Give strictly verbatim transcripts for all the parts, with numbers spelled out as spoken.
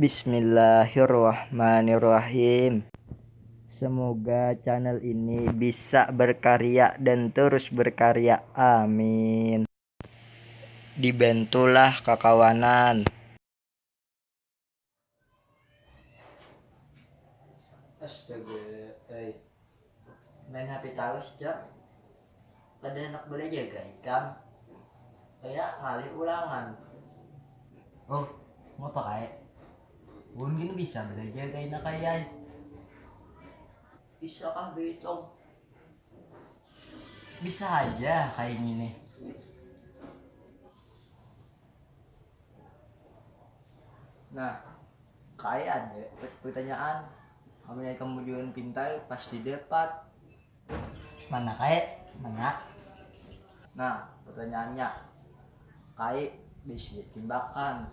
Bismillahirrahmanirrahim. Semoga channel ini bisa berkarya dan terus berkarya. Amin. Dibantulah kakawanan. Astaga, eh. Main H P tarus, Cok. Kada handak balajar kah ikam? Kaya ngalih ulangan. Oh, ngapa kae? Ulun gin bisa balajar kaina, Kak Yai. Bisa kah bahitung? Bisa haja kaya ngini. Nah, kaya ada pertanyaan. Amunnya ikam bujuran pintar, pasti dapat. Mana kae? Mana? Nah, pertanyaannya, kae bisi timbakan.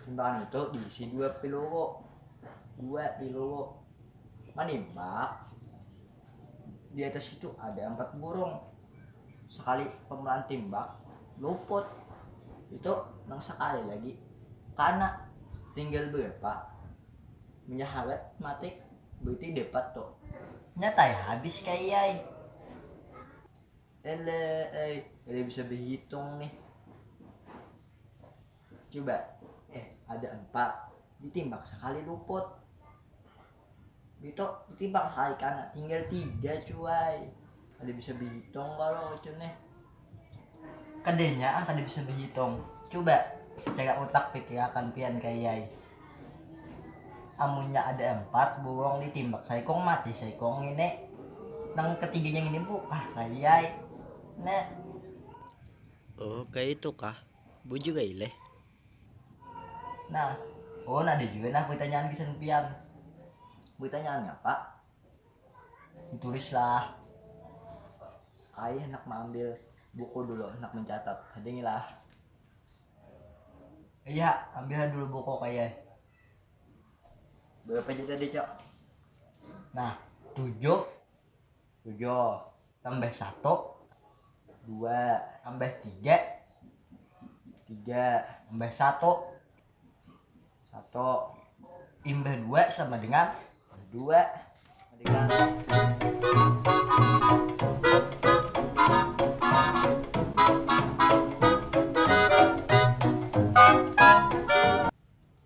Timbakan itu diisi dua piluru. Dua piluru. Manimbak, di atas itu ada empat burung. Sekali pamulaan timbak, luput. Itu nang sekali lagi kana. Tinggal berapa? Munnya harat matik, berarti dapat tu. Nyatai habis, Kak Yai. Ele, eh, kada bisa bahitung nih. Coba, eh, ada empat, ditimbak sekali luput. Gitu, ditimbak sekali kana, tinggal tiga, cuai. Kada bisa bahitung kalau Ucun nih. Kadanya, ah, kada bisa bahitung. Coba, secara utak pikirakan pian, Kak Yai. Amunnya ada empat burung, ditimbak saikung, mati saikung ini. Nang ketiganya ini bukah, Kak Yai. Nah. Oh, kayak itu kah? Bujur, Kak Ileh. Nah, oh, ada juga nah pertanyaan gasan pian. Pertanyaannya, Pak? Ditulis lah. Ayah hendak maambil buku dulu, hendak mencatat. Hadingi lah. Iya, ambil dulu buku, Kak Yai. Berapa aja tadi, Cok? Nah, tujuh. Tujuh. Tambah satu. Dua. Tambah tiga. Tiga. Tambah satu. Satu. Imbah dua sama dengan? Dua. Sama dengan?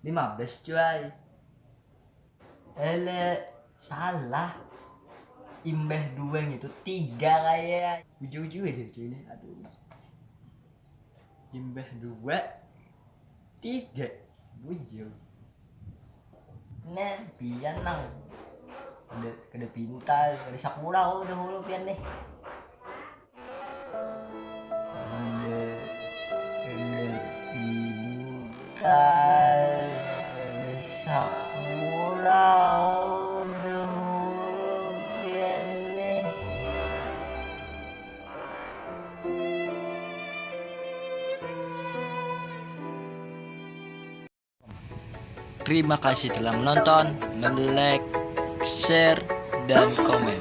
Lima belas, cuai. Ele, salah. Imbah dua itu tiga, kaya. Bujur jua deh ini. Aduh. Imbah dua, tiga. Bujur. Nah, pian nang kada, kada pintar, kada sakura kau dahulu pian nih. Ada, ada pintar, ada sakura kau dahulu pian nih. Terima kasih telah menonton, men-like, share, dan komen.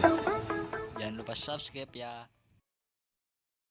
Jangan lupa subscribe ya.